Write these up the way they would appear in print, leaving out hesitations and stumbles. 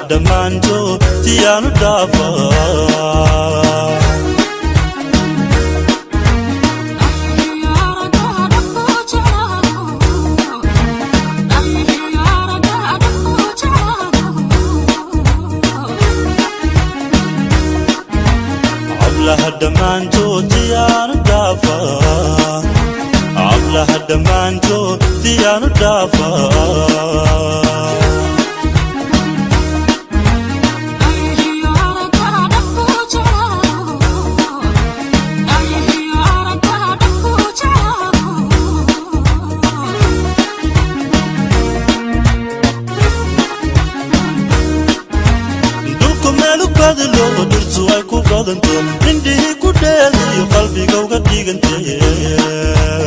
Dhammaantood tiyaanu dhaafaa. Hablaha dhammaantood tiyaanu dhaafaa. Hablaha dhammaantood tiyaanu dhaafaa. Dhulku meelu badilo, dhirtu ay ku badanto, indhihii ku dheeliyo, qalbiga uga dhigantee.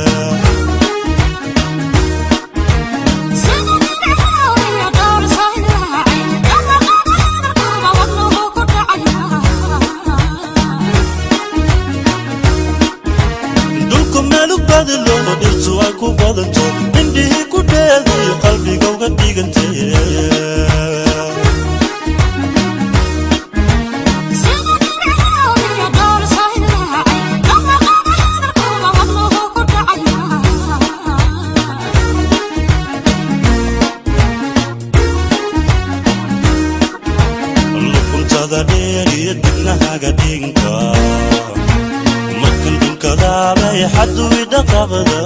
Dhulku meelu badilo, dhirtu ay ku badanto, indhihii ku dheeliyo, qalbiga uga dhigantee. Luquntada dheer iyo dibnahaga dhinka, markan dhunkadaabay xaduwi dhaqaaqda.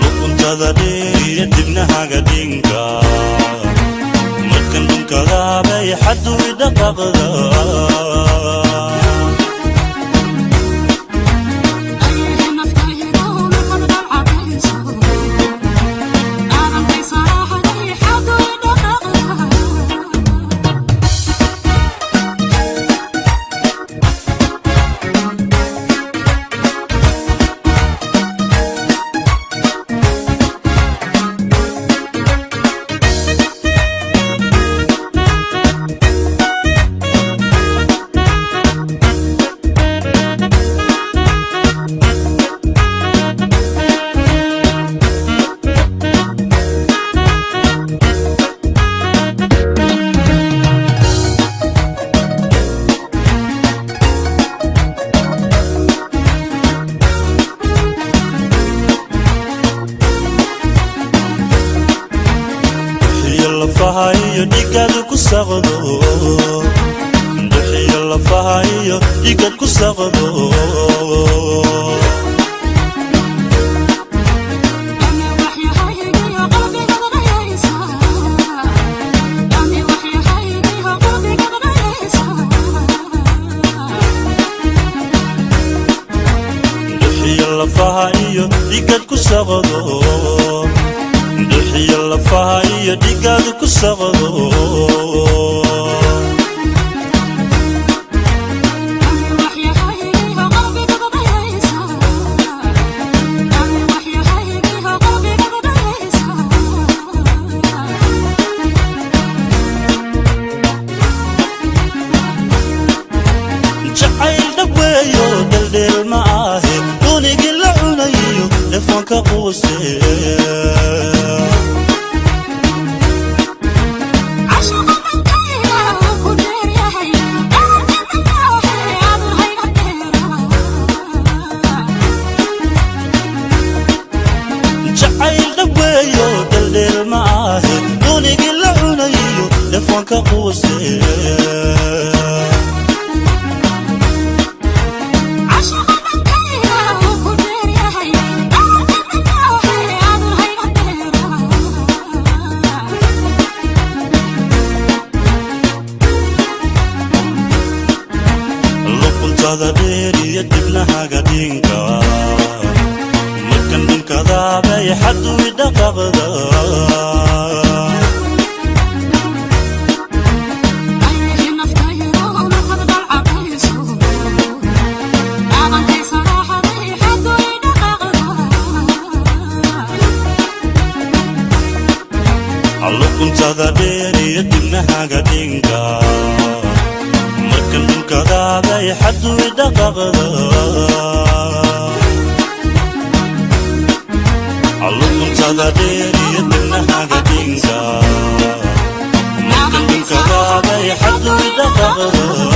Luquntada dheer iyo dibnahaga dhinka, markan dhunkadaabay xaduwi dhaqaaqda. Dhuxiyo lafaha iyo dhigaad ku saqdo, dhuxiyo lafaha iyo dhigad ku saqdo. Dhuxiyo lafaha iyo dhigad ku saqdo, dhuxiyo lafaha iyo dhigaad ku saqdo. Jacayl dhaweeyo dheldheel ma ahe, dunigii la cunayiyo dhefoonka quuse. Jacayl dhaweeyo dheldheel ma ahe, dunigii la cunayiyo dhefoonka quuse. Luquntada dheer iyo dibnahaga dhinka, markan dhunkadaabay xaduwi dhaqaaqda. Luqunta Luquntada dheer iyo dibnahaga dhinka, markan dhunkadaabay xadui dhaqaqda. Luquntada dheer iyo dibnahaga dhinka, markan dhunkadaabay xadui dhaqaqda.